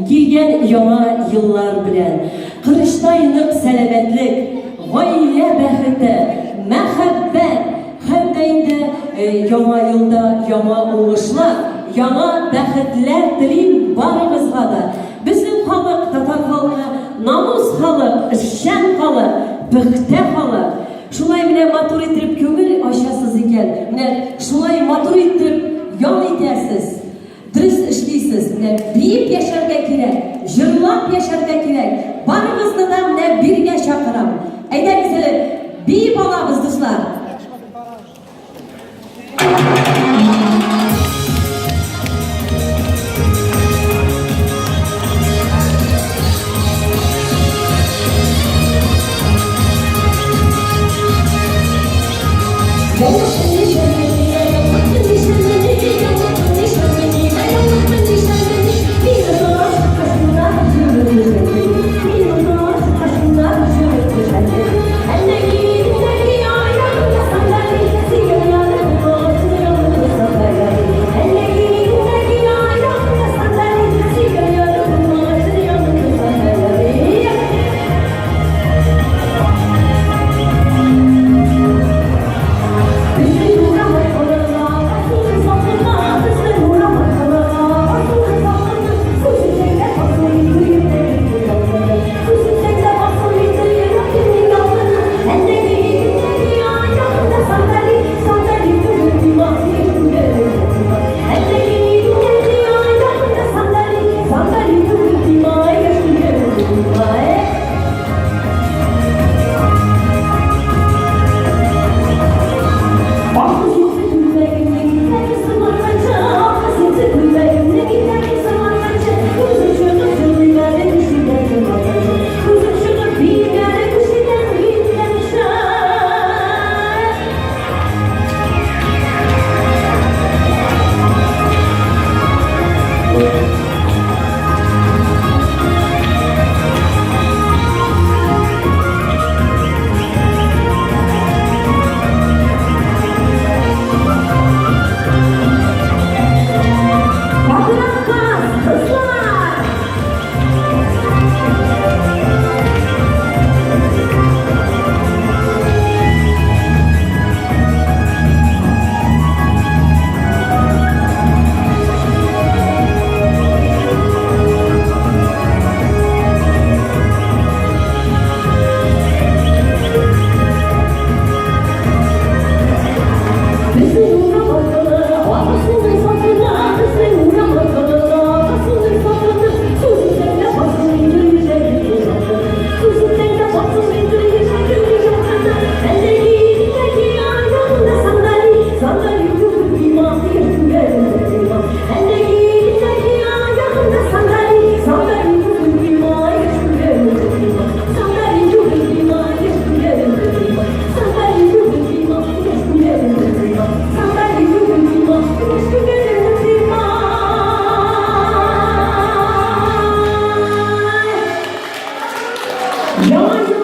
килгән яңа еллар белән. Корычтай нык сәламәтлек, гаилә бәхете, мәхәббәт һәм дә инде яңа елда яңа уңышлар, яңа бәхетләр телим барыгызга да. Безнең халык, татар халкы, намус халык, эшчән халык, пөхтә халык. Шулай менә матур итеп күңел ачасыз икән, менә шулай матур итеп ял итәсез. Дөрес эшлисез, менә биеп яшәргә кирәк, җырлап яшәргә кирәк. Барыгызны да менә бирегә чакырам. Әйдәгез әле, биеп алабыз, дуслар. Яңа